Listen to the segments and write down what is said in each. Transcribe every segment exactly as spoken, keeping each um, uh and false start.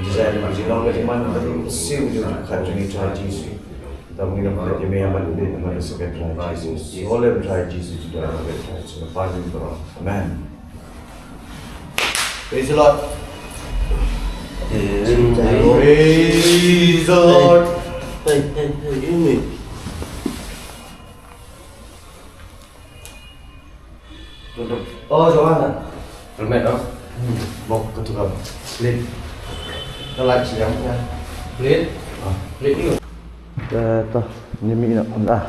Jizai na jingong ka jingman ka jingsiw jong ka jong i Trai Jisu. Tam ngi nang ka jingmih amat bit amat ka Trai Jisu. Oleh Trai Jisu jingdon ka Trai Jisu. Pan jingdon. Amen. Praise the Lord. Praise the Lord. Hey, hey, hey, you me. Oh, Joanna. Helmet, oh. Hmm, bok ka tukar. Slip. Ka light siang ya. Slip. Ah. Slip ni. Eh, ta, ni mi na. Ah.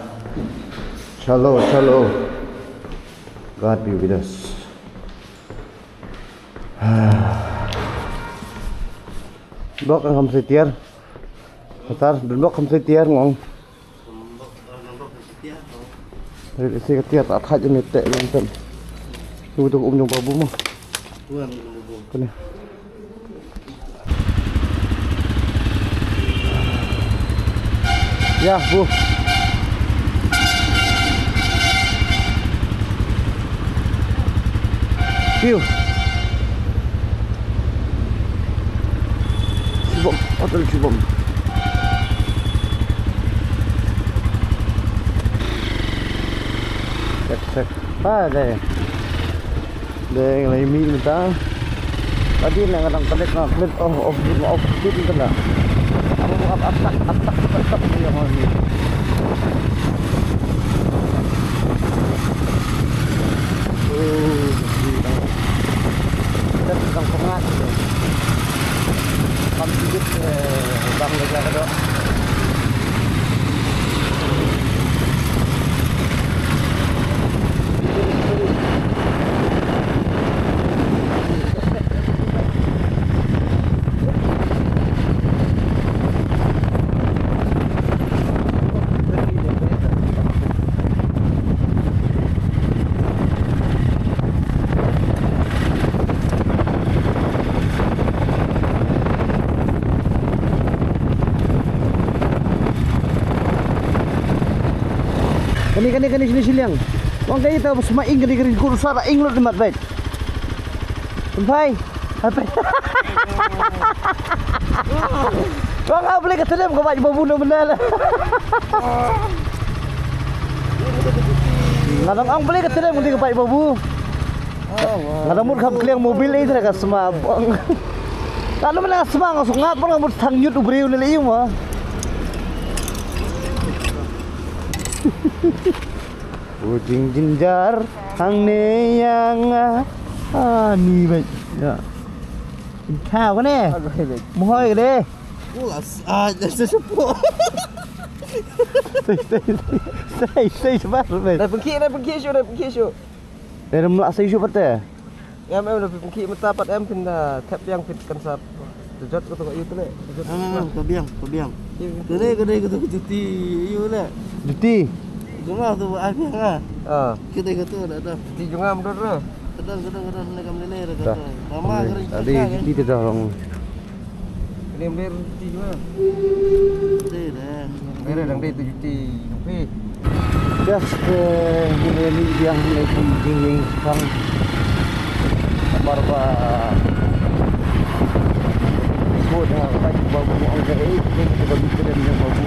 Chalo, chalo. God be with us. Bok ang kam sa tiar. Tar, dun bok kam sa tiar ngong. Ri si ka tiar ta thaj ni te lam tem. Tu tu um jong babu mo. Kane. Ya, bu. Piu. Sibom, hotel Sibom. Cek, cek. Ah, deh. Deng lai mi mynta. Tadi nang nang klik nang klik oh oh oh klik mynta. Apa buat atak atak atak dia ni. Oh, kita tentang pengat tu. Kam sikit eh, bang lega kedok. Kane kane kane shini shiliang. Wang kai ta bus ma ing kane kane kur sara ing lut mat bai. Bai. Bai. Wang a beli ka telem ka bai babu na benda la. Ngadang ang beli ka telem ka bai babu. Nga da mut kham kliang mobil eh, ka sma bang. Ka da mut ka sma nga suk ngat bang mut thang nyut u briew ne le ïu ma. U jingjynjar hangne ïa nga. Ah, ni beit. Ïa. Khaw kane. Mo hoi ka dei. Ulas, ah, dah sesepuh. Sei, sei, sei, sei, sabar, beit. Dah pengki, dah pengki shu, dah pengki shu. Dah mlak sei shu pat te. Em, em, da phi pynkhih mynta pat em, phin da thep biang, phin kan sa jot ko to, ïa to le. Jot. Em, em, em, to biang, to biang. Ïa, ïa. Kane, kane ko to juti, ïa le. Juti? Jong nga to ai biang ah. Ah. Kane ko to da, da. Juti jong nga mdor re. Kadang, kadang, kadang, ne kam lele re. Dah. Kata. Mama kering. Ada juti te dah long. Kane em dei juti jong nga. Dei dei. Em dei dang dei tu juti jong phi. Just, eh, ngi dei biang ngi dei jingïeng shipang. Namar ba ko da ka babu ong ka ei, ko da ka babu ka dei ka babu.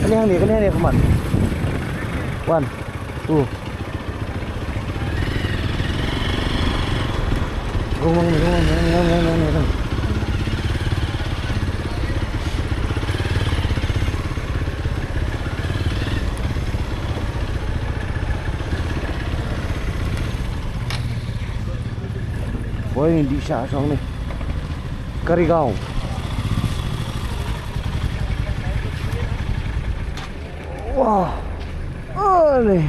Kane hangne, kane hangne, come on. One, two. Go, go, go. Boi, ngi dih shah shong ne. Karigaon. Wah. Ani.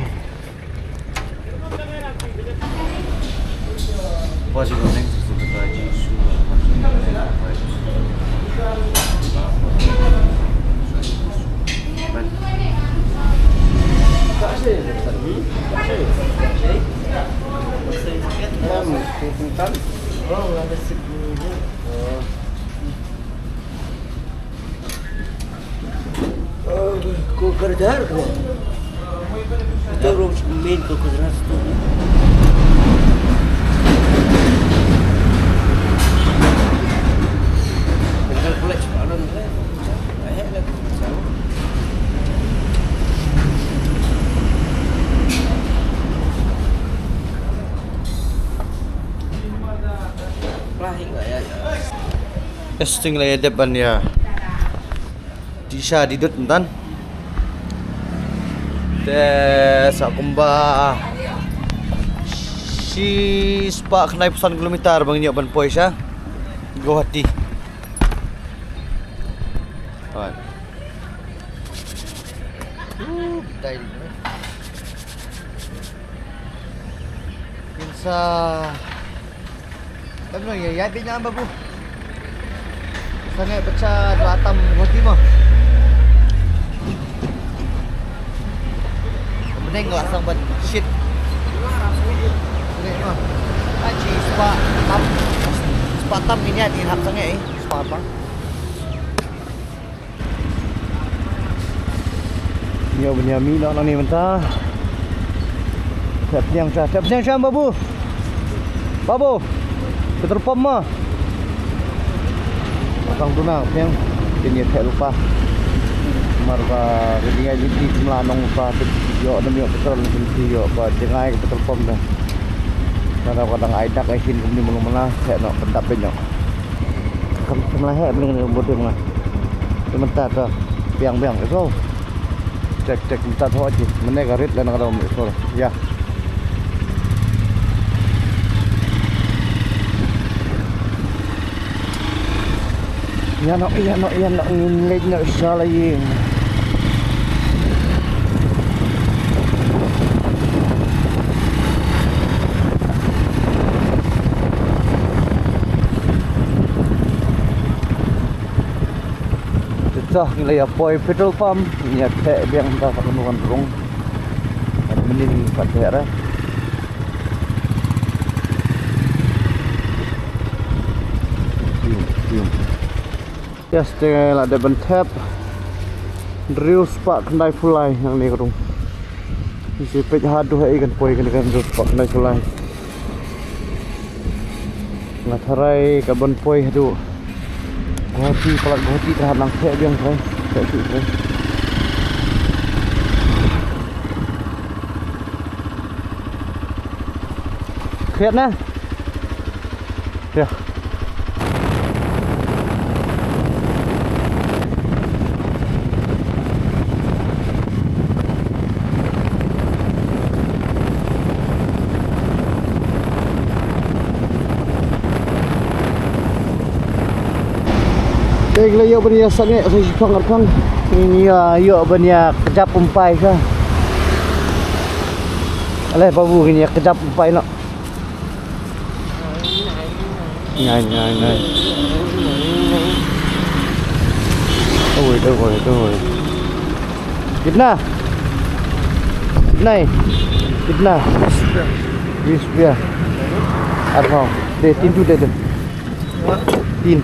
Ko kardar ko. Ito ro main ko kardar ito. Kardar pala cepat ron. Eh, eh, eh. Testing la ïa dep ban ïa. Dih sha dih dud mynta. Te sa kumba shi spah khyndai phew san kilometer ba ngin ïoh ban poi sha Guwahati. Hai. Uh, dai. Ngin sa Em, no, ïa, ïa, bit na, babu. Sangeh pecah dua tam roti mah. Pening lah sang ban shit. Sangeh mah. Aji spah tam. Spah tam ngin ïa, ngin hap sangeh, eh. Spah tam. Ïa, ban ïa mih noh nangne mynta. Thep pniang sha, thep pniang sha, babu. Babu. Petrol pump ma. Pasang tu na pniang. Kin ïa thep lypa. Namar ba ka jingai lynti kumla nong lypa. Ïoh nam ïoh petrol lynti ïoh ba jingai ka petrol pump da. Nga dang, ka dang ai dak ai shin kumne, mano mano heh noh, pyndap beit noh. Kam, kam lah heh beit noh, bun te ma nga. Te mynta to biang biang, eso. Check check mynta to, aji mynne ka rit lane ka dom, eso. Ïa. Ïa noh, ïa noh, ïa noh, ngin leit noh sha la ïing. Te to ngi la ïa poi petrol pump, ngi ïa theh biang ta sa kano kan rung. Mynnin pat theh ra. Tium, tium. Yes, te la dep ban thep. Hynriew spah khyndai phew lai nangne ka rung. Ngi sa peit haduh haei kan poi kane ka hynriew spah khyndai phew lai. Nga tharai ka ban poi haduh Guwahati, palat Guwahati te nang theh biang tharai. Theh shuh tharai. Khiat na. Ïa. Te ngi la ïoh ban ïa sangeh sa shipang arpang. Ngi ïa ïoh ban ïa kjap umpai sa. Ale babu, ngi ïa kjap umpai noh. Ngai, ngai, ngai. Oi, oi, oi. Kitna? Kitna hai? Kitna? Bees rupiah. Arphaw. De, tin tu de, de. Tin.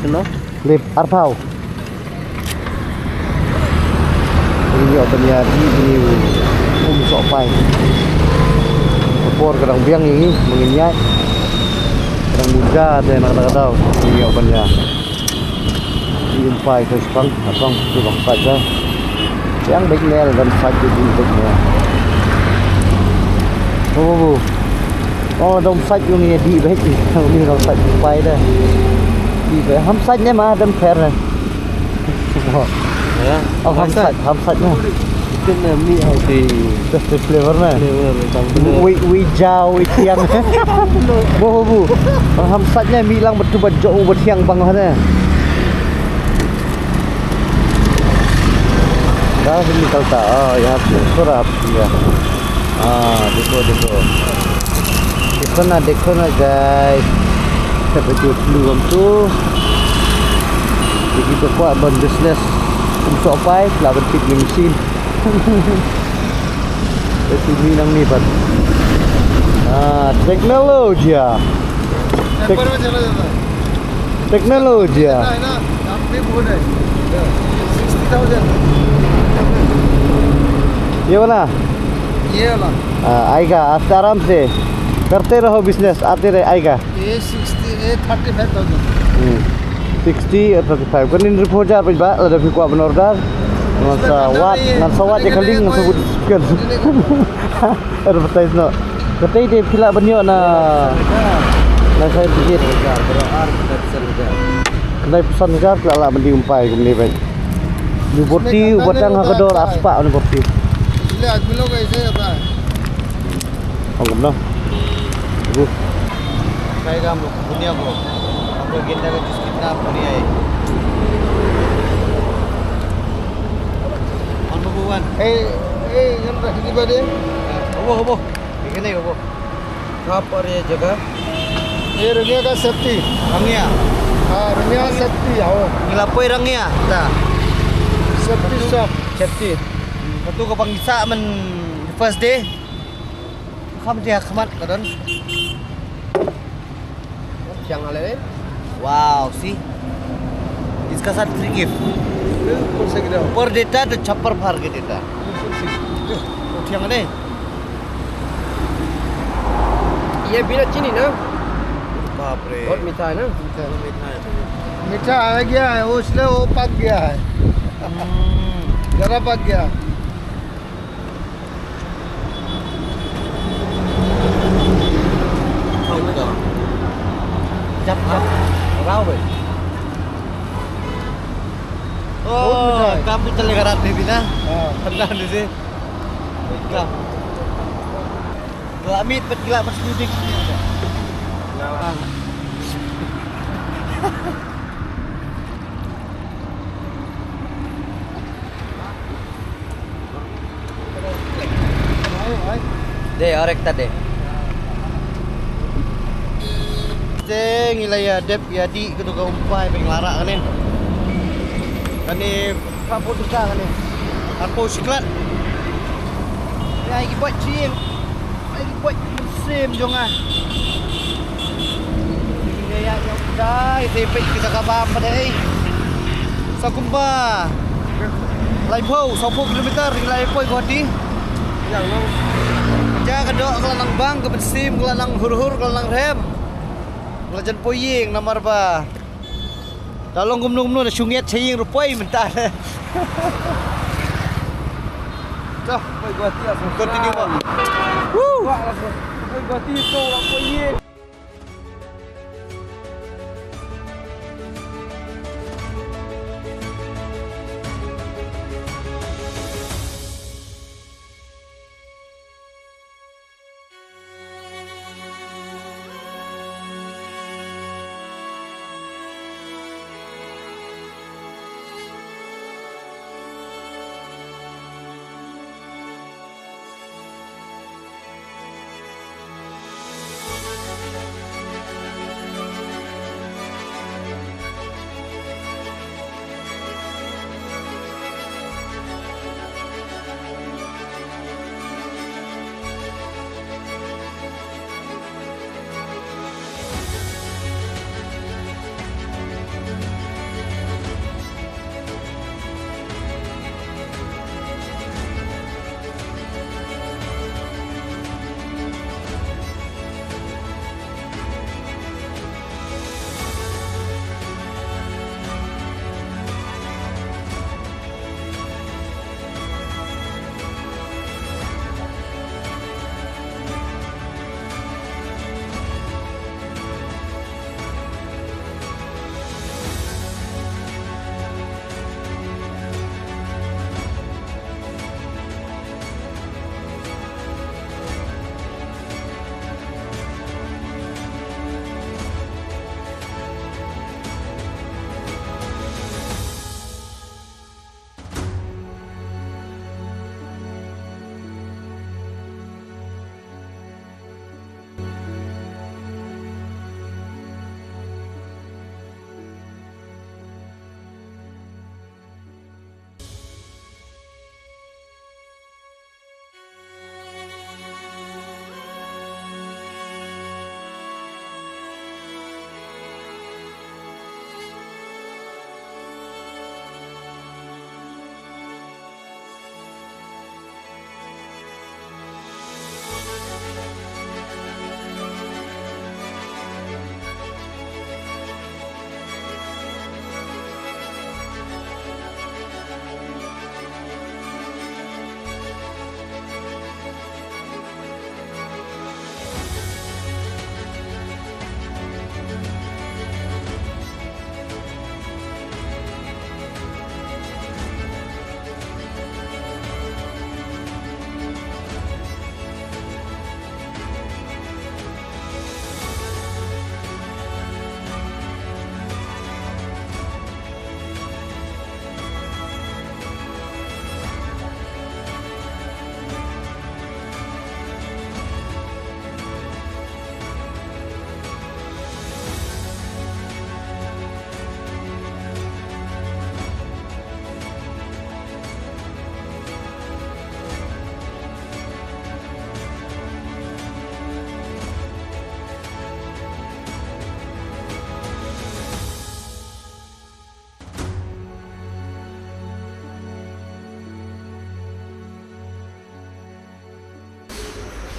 Kitna? Le, arphaw. Ngi ïoh ban ïa dih ïa une u um sohpai. Ka por ka dang biang ïa ngi, ma ngin ïaid. Ka dang muda te na kata ka daw. Ngi ïoh ban ïa dih umpai ka shipang, ka shipang tu dang sait ka. Biang beit ne, dang sait ka dih beit ne. Oh, oh, oh. Ong la dang sait ïa ngi dih beit, ong la dang sait umpai da. Dih beit, ham sait ne ma dang pher ne. Ïa. Oh, ham sait, ham sait na. Kin na mi ai ti. Best flavor na. Flavor tang. Wi, wi jaw, wi thiang. Bo, bo. Ham sait na mi lang betu ba jong ba thiang bang ha na. Dah sini kalta. Oh, ya, surap ya. Ah, dekho, dekho. Dekho na, dekho na, guys. Kita betul dulu bang tu. Jadi kita kuat ban business. Um sohpai, lah ban tip ni mesin. Itu ni nang ni ban. Ah, teknologi ya. Tek- Teknologi ya. ना, ना, दाम भी बहुत है। सिक्सटी थाउजेंड। ये वाला? ये वाला। हाँ, आएगा, आस्ते आराम से। करते रहो बिजनेस, आते रहे, आएगा। ये सिक्सटी, ये थर्टी फाइव थाउजेंड। Hmm. Sixty or thirty-five. Kan hynriew phew hajar bad ba, lada phi kwah ban order. Ngan sa wad, ngan sa wad ïa ka link, ngan sa wad. Advertise noh. Katei te phi lah ban ïoh na, na certificate. Khyndai phew san hajar phi lah lah ban dih umpai kumne beit. Une u borti u ba tang ha ka dor ar spah une u borti. इसलिए आदमी लोग ऐसे रहता है। Ong kumno? Ibu. Kaya ka mo, punya ko. Ako ginda ka jus kitna punya eh. Ong mo buwan. Eh, eh, yan ba, hindi ba din? Obo, obo. Ikan eh, obo. कहाँ पर ये जगह? ये रंगिया का सेफ्टी। रंगिया। हाँ, रंगिया सेफ्टी, हाँ। Ngi la poi Rangnia ta. Safety shop. Safety. Katu ka bang isa man first day. Kham dia khmat ka don. Thiang ale. Wow, see. इसका साथ फ्री गिफ्ट। बिल्कुल सही कह रहे हो। ऊपर देता तो छप्पर फाड़ के देता। बिल्कुल सही। तो थियांग ने। ये बिना चीनी ना? बाप रे। बहुत मीठा है ना? मीठा है। मीठा आ गया है, वो इसलिए वो पक गया है। हम्म। ज़्यादा पक गया। Jap, jap. Rau, bhai. Oh, kam tu chale garat ni bina. Tanda ni si. Kam. Gila mit, bet gila mas judik. Dei, orek ta dei. Te ngi la ïa dep ïa dih katu ka umpai ba ngi la rah kane. Kane ka pun ka kane. Arphew shiklat. Ïa ki bot chim. Ai, ki poi mynsiem jong nga. Ïa, ïa, ïa, dai, te peit kita ka bam ba dei. Sa kumba laiphew, sawphew kilometer, ngi la poi Guwahati. Ïa, no. Ka ja ka doh ka la nang bang, ka mynsiem ka la nang hur hur, ka la nang rhem. Ka la jan poi ïing namar ba da long kumno kumno da shu ngiat sha ïing ruh poi mynta. Chah, poi Guwahati ah. Continue ba. Woo! Poi Guwahati to la poi ïing.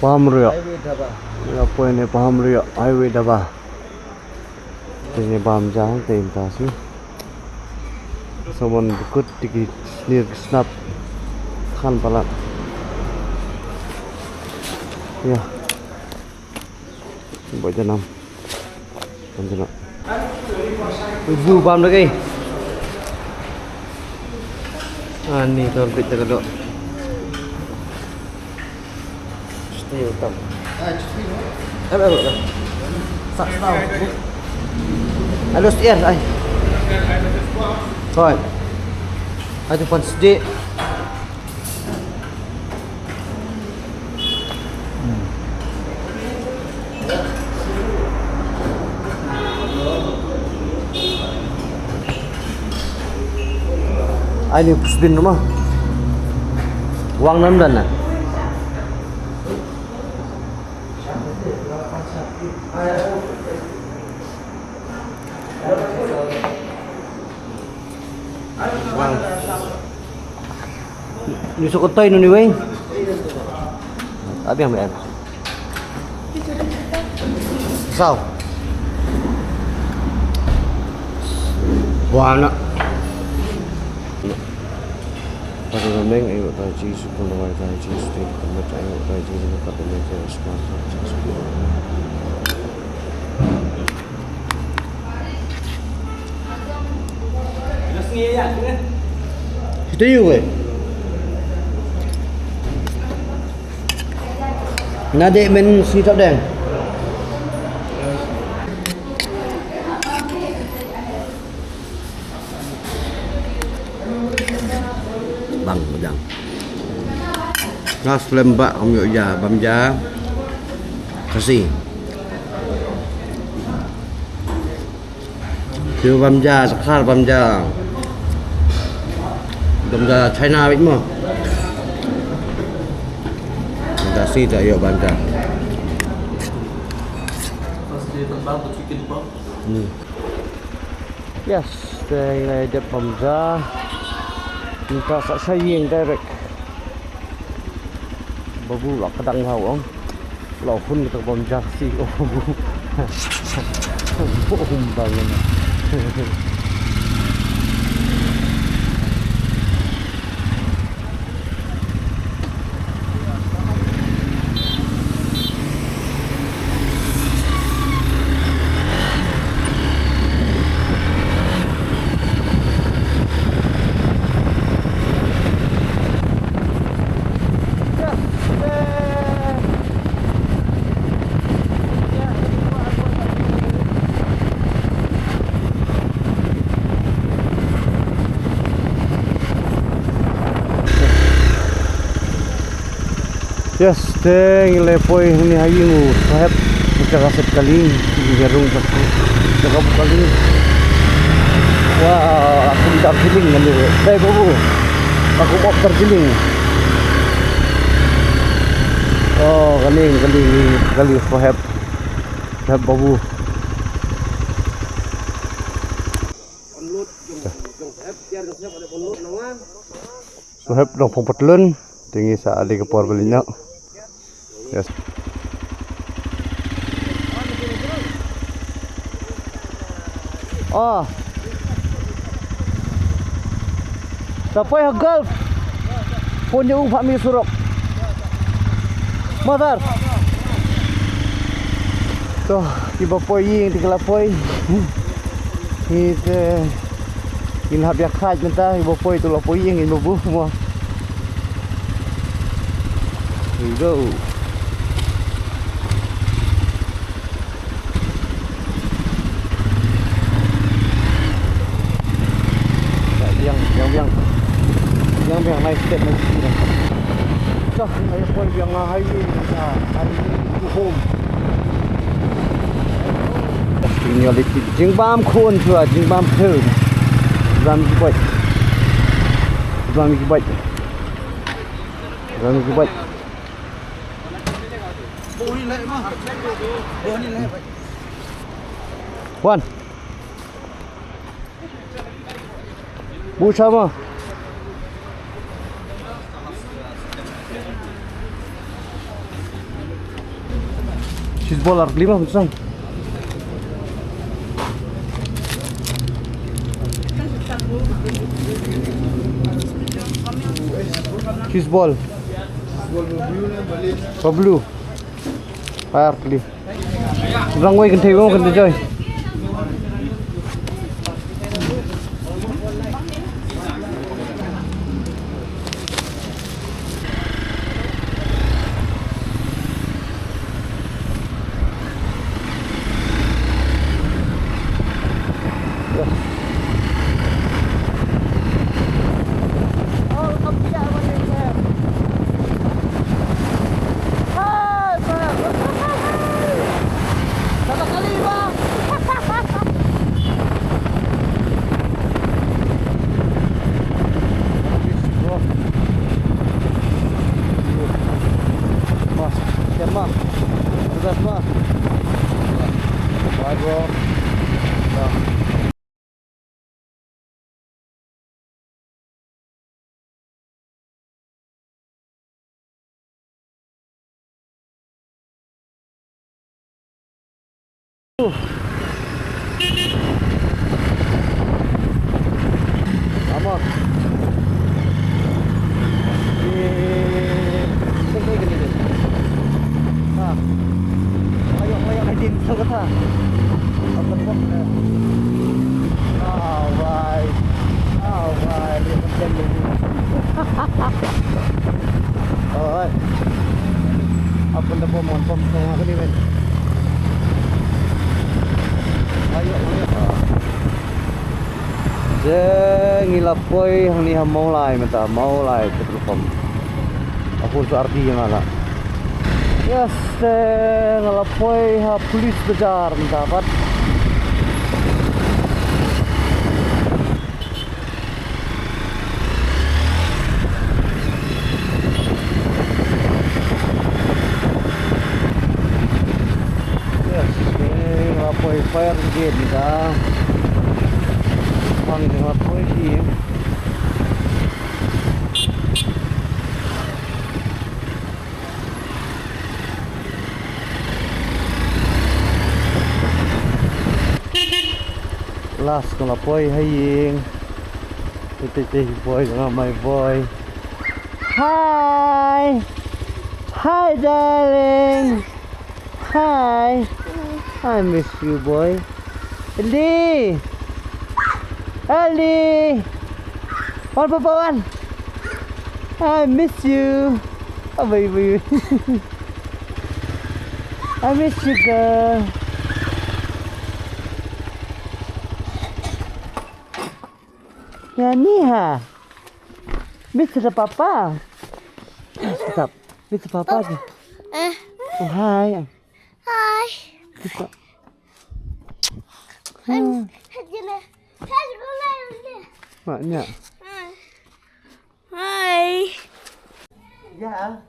Pahamria. Highway Dhaba. Ïa, poi ne Pahamria Highway Dhaba. Te ne bam ja hangtei mynta shu. Someone kut tiki snier ki snap. Khan palat. Ïa. Ba janam. Kan jana. Ui, bu bam lagi. Ani ton pit ka dok. Stay utang. Em, em, em. Sa, sa. Ados tiar ai. Hoi. Aduh pan sedih. Ai ni pus bin rumah. Wang nam dan na. Wang. Ni sokotoi nu ni wei. Abi yang ber. Sao. Wah, nak. Para rameng ayo taji, sepuluh wai taji, setin kemet ayo taji, lima kat rameng taji, sepuluh. Kita yuk, eh. Nadik men si top deng. Bang, bang. Nas lembak kami ya, bam ja. Kasi. Ïoh bam ja, sakhar bam ja. Bam ja China beit mo. Bam ja si ta ïoh bam ja. Hmm. Yes, te ngi la dep bam ja. Mynta sa sha ïing direct. Babu la ka dang hau ong. La hun kita bam ja si. Oh, babu. Babu bang. Yes, te ngi la poi hangne ha ïing u sahep, ka jaka set kali, ngi rung ka jaka buh kali. Wah, aku Darjeeling kali. Dei babu. Aku bok Darjeeling. Oh, kali, kali, kali sahep. Sahep babu. Sahep dang phong patlun, te ngi sa ade ka por ba lyngngoh. Yes. Oh. Sa poi ha golf. Pun jauh phah mi surok. Madar. To, kiba poi ïing te ki la poi. Ngi te, ngi la hap ïa khaid mynta, kiba poi to la poi ïing, ngi babu mo. Here we go. Biang, biang, biang. Biang, biang, nice step, nice step. Dah, ayo poi biang, ah, highway, ah, highway to home. Ïa lei ki jingbam khun shuwa, jingbam khun. Jingbam ki bike. Jingbam ki bike. Jingbam ki bike. Wan. Bu sama. Cheese ball ar lima, bu sama. Cheese ball. Pablo. Ar kli. Rang wei kan thei wei kan thei joi. Vamos. Ye. Sing, sing, sing, sing. Ha. Ayo, ayo, ayo, din, sa kata. Apa tu? Alright. Alright. Alright. Apa tu, pom, pom, pom, apa ni, men? Ayo, ayo. Te ngi la poi hangne ha Mawlai mynta, Mawlai petrol pump. A khun sa arti nga la. Yes, te nga la poi ha Police Bazar mynta pat. Yes, eh, la poi fire brigade ni ta. Pang ni la poi di. Last ko la poi ha ïing. Ite te hi boy, nga my boy. Hi. Hi, darling. Hi. I miss you, boy. Ellie. Ellie. Wan, papa, wan. I miss you. Oh, baby. I miss you, girl. Ya, ni ha. Miss the papa. Stop. Miss the papa. Eh. Oh, hi. Hi. Miss the... Hmm. Mak nya. Hi. Ya.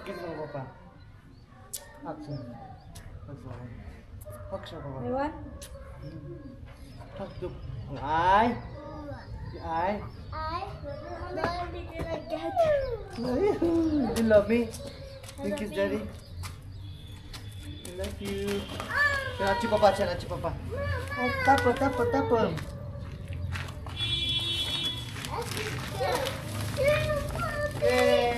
Kiss mo papa. Hug mo. Hug mo. Hug mo papa. Hug mo. Ai. Ai. You love me? Can you kiss daddy? I love you. Can I chip papa? Can I chip papa? Tap, tap, tap. Yay.